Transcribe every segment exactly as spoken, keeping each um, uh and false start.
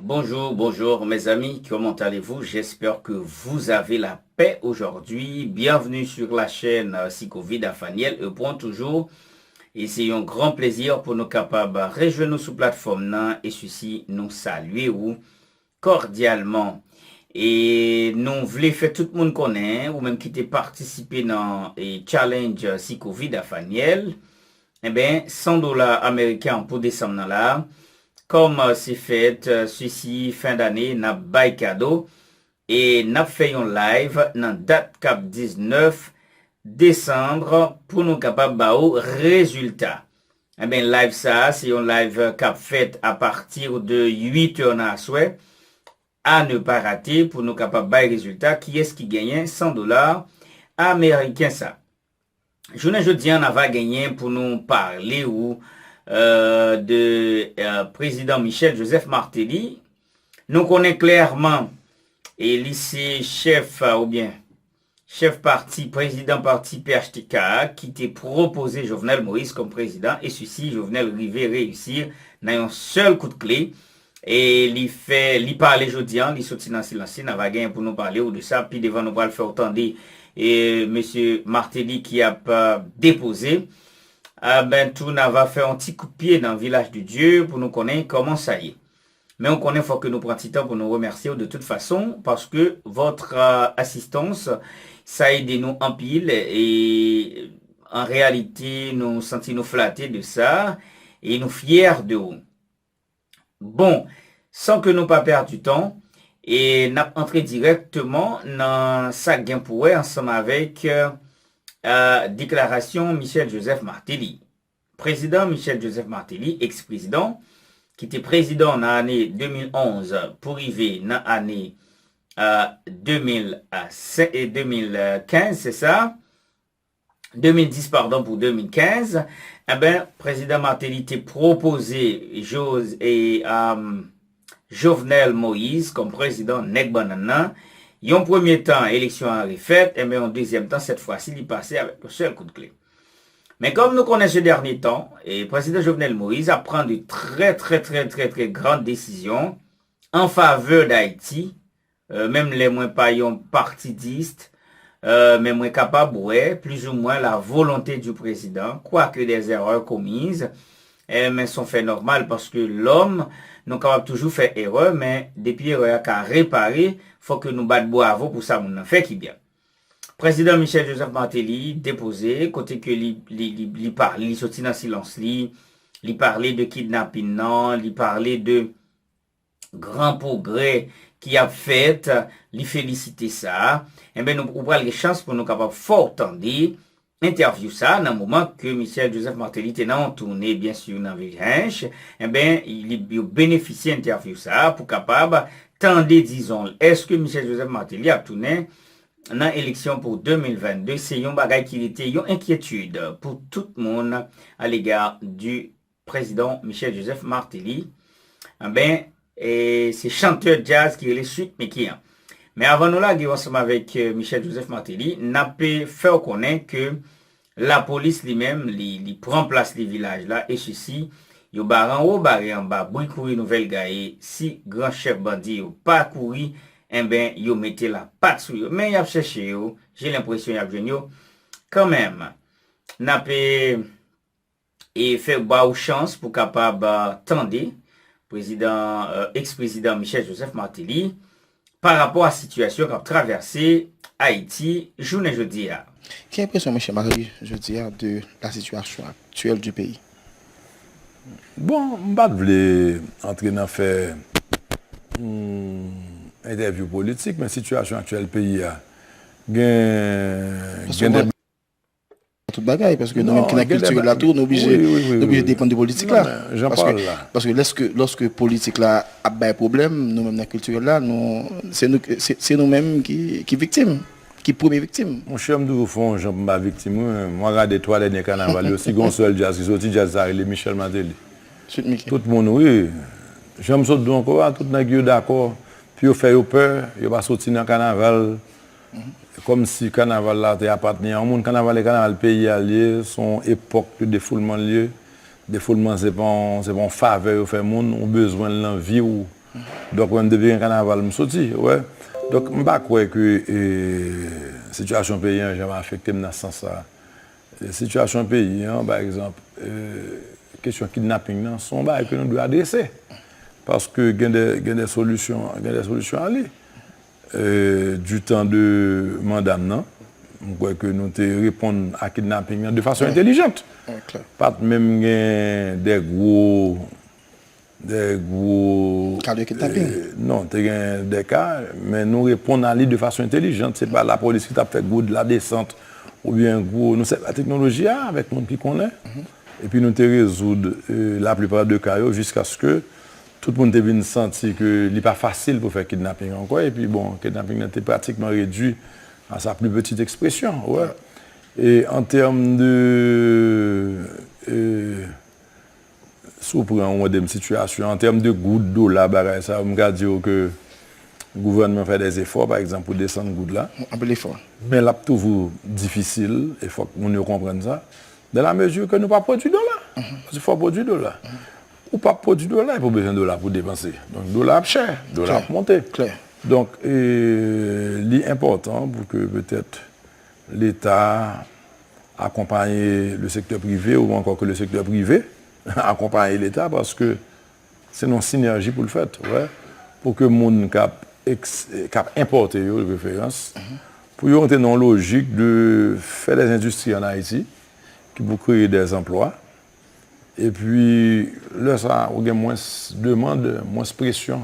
Bonjour, bonjour mes amis, comment allez-vous? J'espère que vous avez la paix aujourd'hui. Bienvenue sur la chaîne euh, Psychovid Afaniel, e pwan toujou. E se yon gran plezi pou nou kapab rejwenn nou sou platfòm nan e sisi nou salye ou kòdyalman. E nou vle fè tout moun konnen, ou menm ki te patisipe nan e, challenge Psychovid Afaniel, enben, san dola ameriken pou desanm nan la, kòm se fèt, sisi fen dane, n ap bay kado e n ap fè yon live nan dat k ap diznèf desanm pou nou kapab ba ou rezilta. Enben, live sa a, se yon live k ap fèt apati de uit è nan aswè, à ne pas rater, pou nou kapab bay rezilta kiyès ki genyen san dola ameriken sa. Jounen jodi a, n a va genyen pou nou pale ou euh, de euh, prezidan Michel Joseph Martelly. Nou konnen klèman e li se chèf euh, oubyen chèf pati, prezidan pati P H T K a, ki te pwopoze Jovenel Moïse kòm prezidan, e sisi Jovenel rive reyisi nan yon sèl kout kle. E li fè, li pale jodi a, li soti nan silans li, n a va genyen pou nou pale ou de sa. Pi devan nou pral fè w tande e mesye Martelly ki ap euh, depoze. Enben, tou n a va fè yon ti kout pye nan Vilaj de Dye pou nou konnen kòman sa ye. Men ou konnen fòk nou pran ti tan pou nou remèsye w de tout fason, paske votre euh, assistance, sa ede nou anpil e an reyalite, nou santi nou flate de sa e nou fyè de ou. Bon, san ke nou pa pèdi tan, e n ap antre dirèkteman nan sa k gen pou wè ansanm avèk euh, deklarasyon Michel Joseph Martelly. Prezidan Michel Joseph Martelly, eks-prezidan, ki te prezidan nan ane de mil onz pou rive nan ane euh, de mil senk e de mil kenz, se sa? de mil dis, padon, pou de mil kenz, enben, prezidan Martelly te pwopoze Jos- e, um, Jovenel Moïse kòm prezidan nèg bannann nan. Yon premye tan, eleksyon an refèt, enben, yon dezyèm tan, sèt fwa si, li pase avèk yon sèl kout kle. Men kòm nou konnen se dènye tan, e prezidan Jovenel Moïse ap pran de trè, trè, trè, trè, trè gran desizyon an favè Dayiti, Euh, menm lè mwen pa yon partidis, euh, men mwen kapab wè, plizoumwen, la volonté du président, quoique des erreurs commises, eh, men son fè nòmal, paske lòm, nou kapab toujou fè erè, men depi erè a ka repare, fòk nou bat bwavo pou sa moun nan fè ki byen. Prezidan Michel Joseph Martelly depoze, kote ke li, li, li, li pale, li soti nan silans li, li pale de kidnapin nan, li pale de gran pwogrè ki ap fèt, li felisite sa. Enben, nou, ou pral gen chans pou nou kapab fè w tande entèvyou sa nan moman ke Michel Joseph Martelly te nan yon toune, byen si, nan vil Hinche. Enben, li, yo benefisye entèvyou sa pou kapab tande dizon l. Èske Michel Joseph Martelly ap tounen nan eleksyon pou de mil vennde? Se yon bagay ki rete yon enkyetid pou tout moun à l'égard du prezidan Michel Joseph Martelly, enben, e se chantè djaz ki rele Sweet Micky an. Men avan nou lage yo ansanm avèk eh, Michel Joseph Martelly, n ap fè w konnen ke lapolis li menm, li, li pran plas li vilaj la, e sisi, yo bare anwo, bare anba, bri kouri nouvèl gaye, si gran chèf bandi yo pa kouri, enben, yo mete lapat sou yo. Men y ap chèche yo, j'ai l'impression y ap jwenn yo kanmenm. N ap e fè ba ou chans pou kapab tande prezidan, eks-prezidan Michel Joseph Martelly pa rapò a sitiyasyon k ap travèse Ayiti jounen jodi a. Ki enpresyon Michel Martelly jodi a de la situation actuelle du pays? Bon, m pa t vle antre nan fè hmm, entèvyou politik, men sitiyasyon aktyèl peyi a gen, gen de tout bagay, paske nou menm ki nan kilti la tou, nou oblije nou oblije depann de politik la. Paske, paske lèske, lòske politik la ap bay pwoblèm, nou menm nan kilti la, nou, se nou, se, se nou menm ki, ki viktim, ki premye viktim. Monchè, m toujou fè yon jan pou m pa viktim, wi. Mwen gade twa dènye kanaval yo, si gen yon sèl djaz ki soti, djaz sa rele Michel Martelly. Tout moun, wi. Jan m sot di w ankò a, tout nèg yo dakò pou yo fè yo pè, yo pa soti nan kanaval. Kòmsi kanaval la te apatni a yon moun. Kanaval e kanaval peyi a l ye, se yon epòk de defoulman l ye. Defoulman se pa yon, se pa yon favè yo fè moun, ou bezwen l nan vi w. Donk, mwen menm, depi gen kanaval, m soti, ou wè. Donk, m pa kwè ke, e, sitiyasyon peyi an janm afekte m nan sans sa. E, sitiyasyon peyi an, pa egzanp, e, kesyon kidnaping nan, se yon bagay ke nou dwe adrese. Paske gen de, gen de solisyon, gen de solisyon a li. E, du tan de manda m nan, m kwè ke nou te reponn a kidnaping nan de fason entelijant. Pa t menm gen de gwo de gwo Ka de kidnaping? Non, te gen de ka, men nou reponn a li de fason entelijant. Se pa lapolis ki t ap fè gwo ladesant oubyen gwo, nou sèvi ak teknoloji a avèk moun ki konnen. Epi nou te rezoud, e, laplipa de ka yo jiskaske tout moun te vin santi ke li pa fasil pou fè kidnaping ankò. Epi bon, kidnaping nan te pratikman redui a sa pli petite ekspresyon, ou wè. E an tèm de, e, si w pran, ou mande m sitiyasyon an tèm de goud, dola, bagay sa yo, m ka di w ke gouvènman fè dèzefò, pa egzanp, pou desann goud la. Anpil efò. Men l ap toujou difisil, e fòk moun yo konprann sa, dans la mesure ke nou pa pwodui dola. Paske fò w pwodui dola. Ou p ap pwodui dola epi w bezwen dola pou depanse. Donk, dola ap chè, dola ap monte. Donk, e, li enpòtan pou ke petèt Leta akonpaye le sektè prive ou ankò ke le sektè prive akonpaye Leta paske se nan yon sinèji pou l fèt, wè, pou ke moun k ap eks, k ap enpòte yo, de preferans, pou yo rantre nan yon lojik de fè dè endistri ann Ayiti ki pou kreye dè anplwa, epi lè sa a, ou gen mwens demann, mwens presyon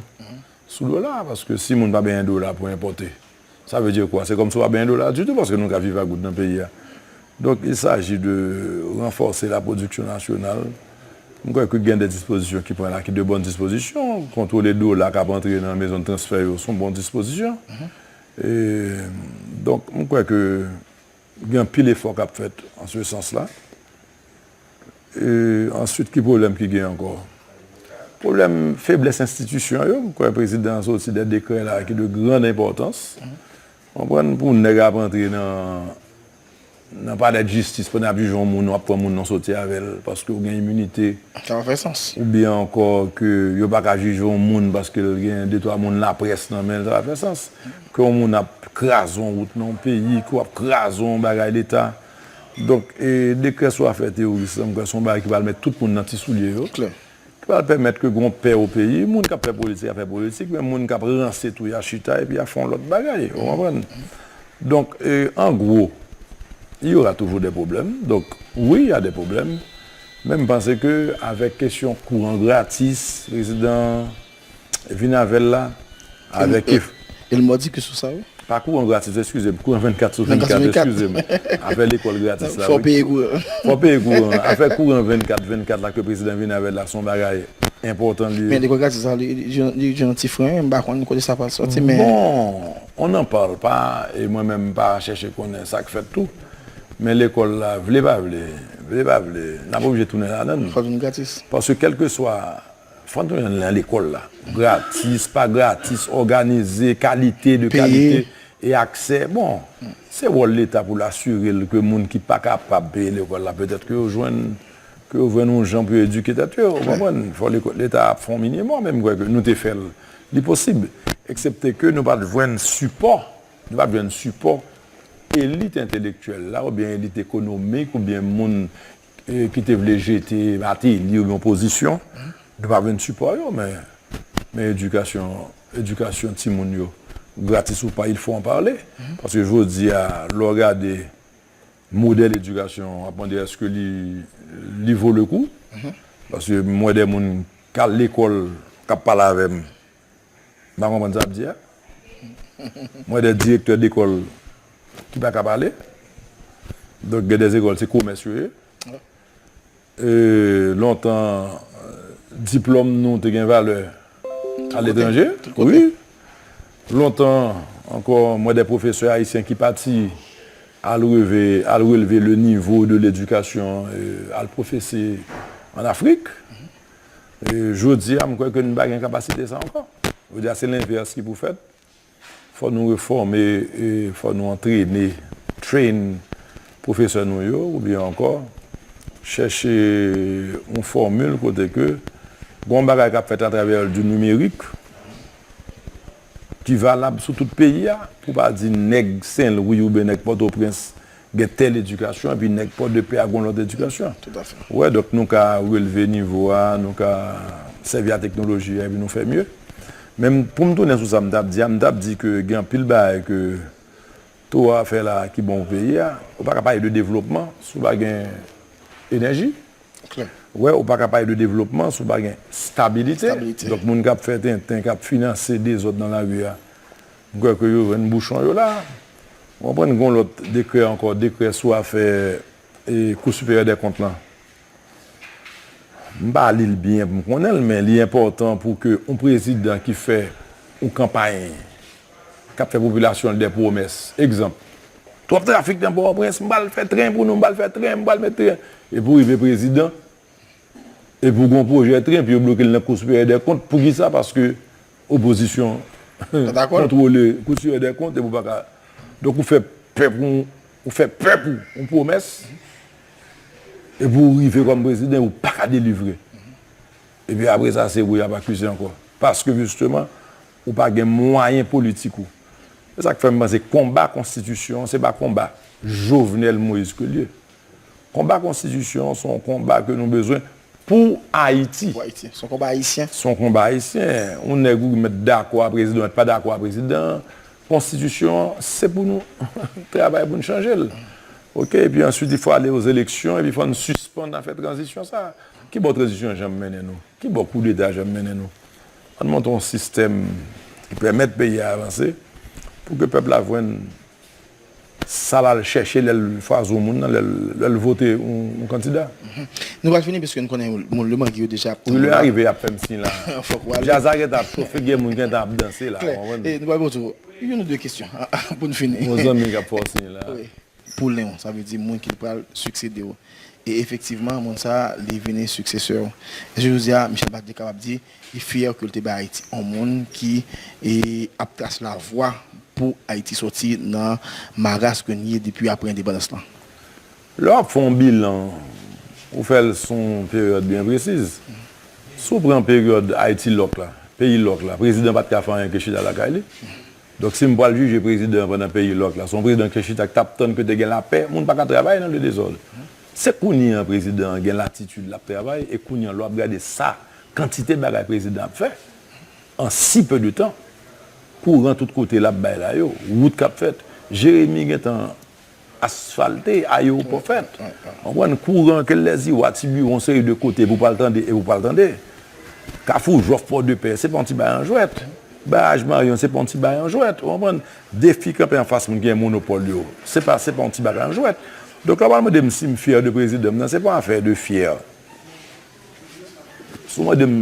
sou dola, paske si moun pa benyen dola pou enpòte, sa vle di kwa? Se kòmsi w pa benyen dola ditou, paske nou ka viv ak goud nan peyi a. Donk, il s'agit de renforcer la production nationale. M kwè ke gen de dispozisyon ki pran la, ki de bonnes dispositions, kontwole dola k ap antre nan mezon de transfè yo, se yon bon dispozisyon. E, donk, m kwè ke gen anpil efò k ap fèt an se sans la. E, answit, ki pwoblèm ki gen ankò? Pwoblèm feblès enstitisyon yo. M kwè prezidan an soti de dekrè la ki de grande importance. Konprann, pou nèg ap antre nan, nan palè de jistis, pandan y ap jije yon moun, w ap pran moun nan soti avè l, paske w gen iminite. Sa pa fè sans. Oubyen ankò ke yo pa ka jije yon moun paske l gen de twa moun laprès nan men l, sa pa fè sans. Ke yon moun ap kraze yon wout nan yon peyi, ke w ap kraze yon bagay leta. Donk, e, dekrè sou afè teworis lan, m kwè se yon bagay ki pral met tout moun nan ti soulye yo. Ki pral pèmèt ke gen yon pè o peyi, moun k ap fè politik ap fè politik, men moun k ap ranse tou y a chita epi y a fè yon lòt bagay, ou konprann? Donk, e, an gwo, il y aura toujours des problèmes. Donc, oui, il y a des problèmes. Men m panse ke avèk kesyon kouran gratis, prezidan vin avè l la, avèk... E l mòdi ke sou sa, wi. Pa kouran gratis, eskize m, kouran vennkat sou vennkat, eskize m. Afè lekòl gratis la, wi. Fò peye kouran. Fò peye kouran. Afè kouran vennkat vennkat la ke prezidan vin avè l la, se yon bagay enpòtan li ye. Men lekòl gratis la, li, li, li, li yon ti fren, m pa konn kote sa pral sòti, men... Bon, on n'en parle pas, e mwen menm m pa chèche konnen sa k fèt tou. Men lekòl la, vle pa vle, vle pa vle, n ap oblije tounen ladan l. Fò l vin gratis. Paske kèlkeswa, fò n tounen nan lekòl la. Gratis, pa gratis, òganize, kalite de kalite, e aksè. Bon, se wòl Leta pou l asire l ke moun ki pa kapab peye lekòl la, petèt ke yo jwenn, ke yo jwenn yon jan pou yo edike tèt yo, ou konprann? Fò lekò-, Leta ap fè yon minimòm, men m kwè ke nou te fè l. Li posib, eksepte ke nou pa t jwenn sipò, nou pa t jwenn sipò elit entelektyèl la, oubyen elit ekonomik, oubyen moun, e, ki te vle jete Martelly oubyen opozisyon, nou pa jwenn sipò yo, men, men edikasyon, edikasyon timoun yo, gratis ou pa, il faut en parler. Paske jodi a, lè w gade modèl edikasyon, w ap mande èske li, li vo le kou? Paske m wè de moun k al lekòl k ap pale avè m, m pa konprann sa y ap di a. M wè de direktè dekòl ki pa ka pale. Donk, gen de lekòl, se komès yo ye. E, lontan, diplòm nou te gen valè aletranje. Wi. Lontan ankò, m wè de pwofesè ayisyen ki pati al reve, al relve le nivo de ledikasyon, e, al pwofese an Afrik. E, jodi a, m kwè ke nou pa gen kapasite sa ankò. Jodi a, se lenvès ki pou fèt. Fò nou refòme, e, fò nou antrene, train pwofesè nou yo, oubyen ankò chèche yon fòmil kote ke gen yon bagay k ap fèt atravè du numérique, ki valab sou tout peyi a, pou pa di nèg Senlwi oubyen nèg Pòtoprens gen tèl edikasyon, epi nèg Pòdepè a gen lòt edikasyon. Ou wè, donk nou ka relve nivo a, nou ka sèvi a teknoloji a, epi nou fè mye. Men pou m tounen sou sa m t ap di a, m t ap di ke gen anpil bagay ke Towa fè la ki bon pou peyi a. Ou pa ka pale de devlopman si w pa gen enèji. Ou wè, ou pa ka pale de devlopman si w pa gen stabilite. Donk, moun k ap fè tenten, k ap finanse dezòd nan lari a, m kwè ke yo jwenn bouchon yo la. Ou konprann, gen yon lòt dekrè ankò, dekrè sou afè e, Kou Siperyè dè Kont lan. M pa li l byen pou m konnen l, men li enpòtan pou ke yon prezidan ki fè yon kanpay, k ap fè popilasyon l dè pwomès. Egzanp, twòp trafik nan Pòtoprens, m pral fè tren pou nou, m pral fè tren, m pral met tren. Epi w rive prezidan, epi w gen yon pwojè tren, epi yo bloke l nan Kou Siperyè dè Kont. Poukisa? Paske opozisyon kontwole Kou Siperyè dè Kont, epi w pa ka. Donk, ou fè pèp ou, ou fè pèp ou yon pwomès, epi w rive kòm prezidan, ou pa ka delivre. Epi apre sa, se ou y ap akize ankò. Paske, jisteman, ou pa gen mwayen politik ou. Se sa k fè m panse konba konstitisyon an, se pa konba Jovenel Moïse ke l ye. Konba konstitisyon an, se yon konba ke nou bezwen pou Ayiti. Pou Ayiti. Se yon konba ayisyen. Se yon konba ayisyen. Yon nèg ou mèt dakò a prezidan, mèt pa dakò a prezidan. Konstitisyon an, se pou nou travay pou n chanje l. Oke? Epi answit, il faut aller aux élections, epi fò n sispann afè tranzisyon sa. Ki bò tranzisyon an janm mennen nou? Ki bò koudeta a janm mennen nou? Ann monte yon sistèm ki pèmèt peyi a avanse, pou ke pèp la jwenn sa l al chèche lè l chwazi yon moun nan, lè l, lè l vote yon, yon kandida. Nou pral fini, paske nou konnen moun Lemangi yo deja ap tann nou la. Wi, lè arive, y ap fè m siy la. Fòk ou ale. Djaz la gentan ap chofe, gen moun gentan ap danse la. Klè. E nou pral poze w youn ou de kesyon pou n fini. Yon zanmi k ap fè w siy la. Wi. Poulen w, sa vle di moun ki pral siksede w. E efektivman, moun sa a, li vini siksesè w. E jodi a, Michel Bachelet kapab di, li fyè ke l te bay Ayiti yon moun ki, e, ap trase lavwa pou Ayiti sòti nan maras ke n ye depi apre endepandans lan. Lè w ap fè yon bilan, ou fè l sou yon peryòd byen presiz. Si w pran peryòd Ayiti lòk la, peyi lòk la, prezidan pa t ka fè anyen ke chita lakay li. Donk, si m pral jije prezidan an pandan peyi lòk la, se yon prezidan ki chita, ki t ap tann ke te gen lapè, moun pa ka travay nan le dezòd. Se kounye an prezidan an gen latitid l ap travay, e kounye an lè w ap gade sa, kantite bagay prezidan ap fè, an si peu de tan, kouran tout kote l ap bay la yo, wout k ap fèt, Jeremi gentan asfalte, ayewopò fèt. Konprann, kouran ke lèziwa, Tibiwon, yon seri de kote pou pral tande e pou pral tande. Kafou Jòf, Pòdepè, se pa yon ti bagay an jwèt. Baraj Maryon, se pa yon ti bagay an jwèt. Ou konprann? Defi kanpe anfas moun ki gen monopòl yo, se pa, se pa yon ti bagay an jwèt. Donk, lè w pral mande m si m fyè de prezidan m nan, se pa yon afè de fyè. Si w mande m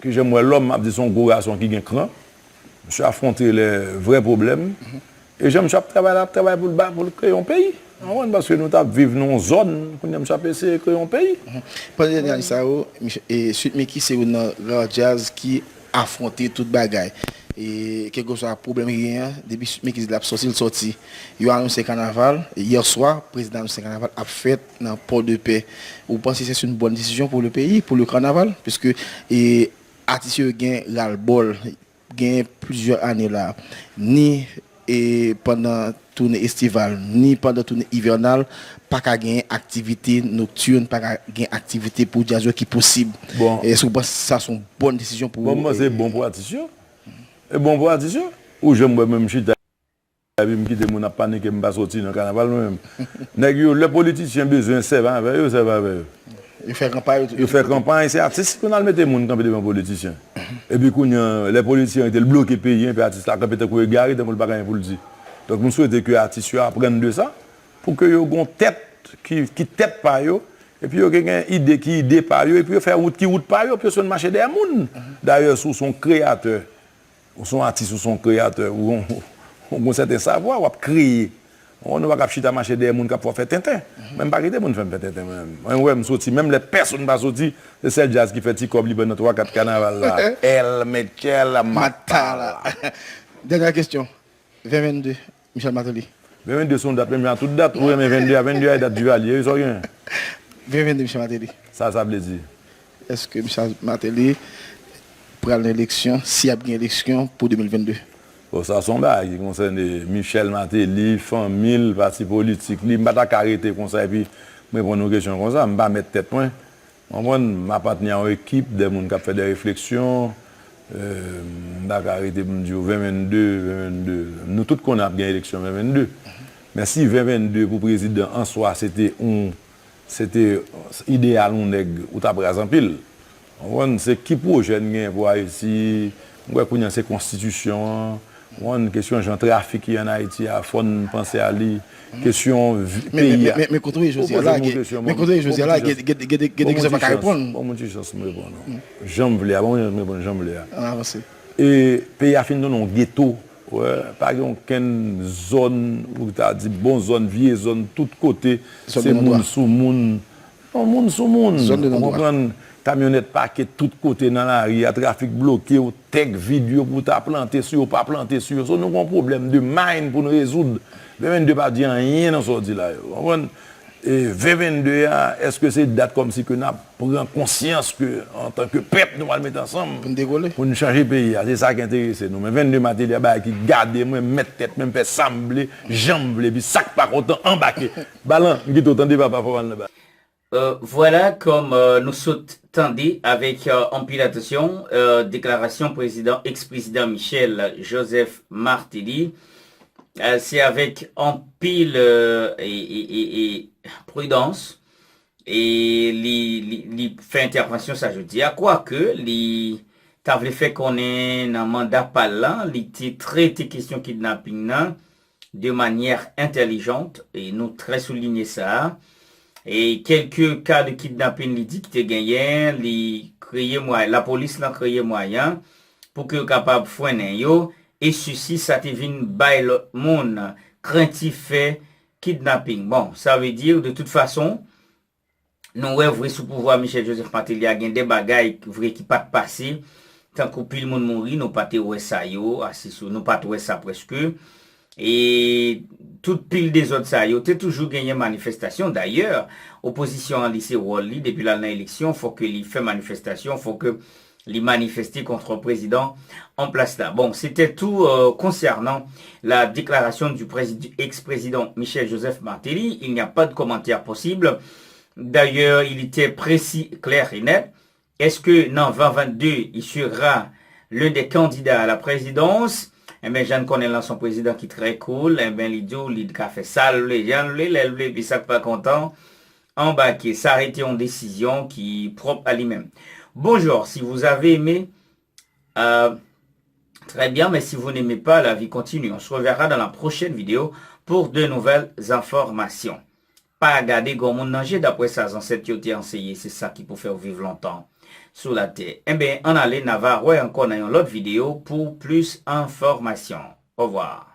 ki jan m wè lòm, m ap di se yon gwo gason ki gen kran. Misye afwonte lè vrè pwoblèm. E jan misye ap travay la, ap travay pou l ba, pou l kreye yon peyi. Ou konprann? Paske nou t ap viv nan yon zòn, kounye a misye ap eseye kreye yon peyi. Pandan dènye ane sa yo, Mich-, e, Sweet Micky se youn nan ra djaz ki afwonte tout bagay. E kèlkeswa pwoblèm ki genyen an, depi Sweet Micky di l ap sòti, l sòti. Yo anonse kanaval, yè swa, prezidan anonse kanaval ap fèt nan Pòdepè. Ou panse se yon bòn desizyon pou le peyi, pou le kanaval? Piske, e, atis yo gen ralbòl, gen plizyè ane la, ni, e, pandan toune estival, ni pandan toune ivènal, pa ka gen aktivite noktin, pa ka gen aktivite pou djaz yo ki posib. Bon. Èske w panse sa se yon bòn desizyon pou, bon, mwen, se, e, bon pou atis yo. E bon pou atis yo. Ou janm wè mwen m chita epi m kite moun ap panike, m pa soti nan kanaval mwen menm. Nèg yo, lè politisyen bezwen sèvi avè yo, sèvi avè yo. Yo fè kanpay, yo fè kanpay, se atis ki konn al mete moun kanpe devan politisyen. Epi kounye a, lè politisyen rete l bloke peyi an, epi atis la kanpe tankou egare, tankou l pa gen anyen pou l di. Donk, m swete ke atis yo aprann de sa, pou ke yo gen yon tèt ki, ki tèt pa yo, epi yo gen, gen ide ki ide pa yo, epi yo fè wout ki wout pa yo, epi yo sispann mache dèyè moun. Dayè, si w se yon kreyatè, ou se yon atis, ou se yon kreyatè, ou, ou, ou gen yon sèten savwa, w ap kreye. Ou konprann, ou pa ka ap chita mache dèyè moun k ap fè w fè tenten. Mwen, m pa kite moun fè m fè tenten, mwen menm. Mwen, w wè m soti, menm lè pèsonn pa soti, se sèl djaz ki fè ti kòb li pandan twa, kat kanaval la. El Michel Matala. Dènyè kesyon. Ven vennde, Michel Martelly. Ven vennde se yon dat, menm jan ak tout dat, ou renmen vennde a, vennde a e dat Duvalier, wi, sa w gen? Ven vennde, Michel Martelly. Sa sa vle di? Èske Michel Martelly pral nan eleksyon, si ap gen eleksyon pou de mil vennde? Bon, sa se yon bagay ki konsène Michel Martelly, fanmi l, pati politik li. M pa ta ka rete konsa epi m reponn yon kesyon konsa. M pa mèt tèt mwen. Konprann? M apatni a yon ekip de moun k ap fè de refleksyon. Euh, m ta ka rete pou m di w ven vennde, ven vennde. Nou tout konnen ap gen eleksyon ven vennde. Men si ven vennde pou prezidan an swa se te yon, se te ideyal yon nèg, ou t ap raz anpil. Konprann? Se ki pwojè n gen pou Ayiti? M kwè kounye a se konstitisyon an. Konprann? Kesyon jan trafik ye ann Ayiti a, fò n panse a li. Kesyon vi- Men, men, peyi men, a. Men, men kote w ye jodi a la, gen, men kote w ye jodi a la, gen, gen, gen, gen, gen de kesyon pa ka reponn. Ban m yon ti chans m reponn ou. Jan m vle a, ban m yon chans m reponn jan m vle a. Ann avanse. E peyi a fin tounen yon geto. Wè, pa gen okenn zòn, ou ta di bon zòn, vye zòn, tout kote, se moun sou moun. Non, moun sou moun. Ou konprann? Kamyonèt pake tout kote nan lari a, trafik bloke, ou tèk vid yo pou ta plante sou yo, pa plante sou yo. So, nou gen yon pwoblèm de mind pou n rezoud. Ven vennde pa di anyen nan sa w di la yo. Konprann? E ven vennde a, èske se dat kòmsi ke n ap pran konsyans ke, antanke pèp, nou pral mete ansanm pou n dekole, pou n chanje peyi a? Se sa ki enterese nou. Men vennde Martelly a bagay ki gade mwen, mèt tèt mwen, m fè sa m vle, jan m vle, epi sa k pa kontan, anbake. Balan, m kite w tande papa, fò w al nan ba. Euh, vwala kòm, euh, nou sot tande avèk, euh, anpil atansyon, euh, deklarasyon prezidan, eks-prezidan Michel Joseph Martelly. Euh, se avèk anpil, euh, e, e, e, e pridans e li, li, li fè entèvansyon sa jodi a. Kwake li ta vle fè konnen nan manda pa l lan, li te trete kesyon kidnaping nan de manyè entèlijant, e nou trè soulinye sa. E kèlke ka de kidnaping li di ki te genyen, li kreye mwayen, lapolis lan kreye mwayen pou ke yo kapab frennen yo, e sesi sa te vin bay lòt moun krentif fè kidnaping. Bon, sa vle di, de tout fason, nou wè vre sou pouvwa Michel Joseph Martelly a gen de bagay vre ki pa t pase, tankou pil moun mouri, nou pa te wè sa yo, asiso, nou pa t wè sa prèske. E tout pil dezòd sa yo, te toujou genyen manifestasyon. Dayè, opozisyon an li se wòl li, depi l al nan eleksyon, fòk li fè manifestasyon, fòk li manifeste kont prezidan an plas la. Bon, c'était tout, euh, concernant la déclaration du présid-, ex-président Michel Joseph Martelly. Il n'y a pas de commentaire possible. D'ailleurs, il était précis, clair et net. Est-ce que nan ven vennde, il sera l'un des candidats à la présidence? Enben, jan n konnen l lan se yon prezidan ki trè cool, enben, li di w li ka fè sa l vle, jan l vle, lè l vle, epi sa k pa kontan, anbake. Sa rete yon desizyon ki pwòp a li menm. Bonjour, si vous avez aimé, euh, très bien, mais si vous n'aimez pas, la vie continue. On se reverra dans la prochaine vidéo pour de nouvelles informations. Pa gade granmoun nan je, daprè sa zansèt yo te anseye, se sa ki pou fè w viv lontan sou latè. Enben, ann ale, n a va wè ankò nan yon lòt videyo pou plis enfòmasyon. Au revoir.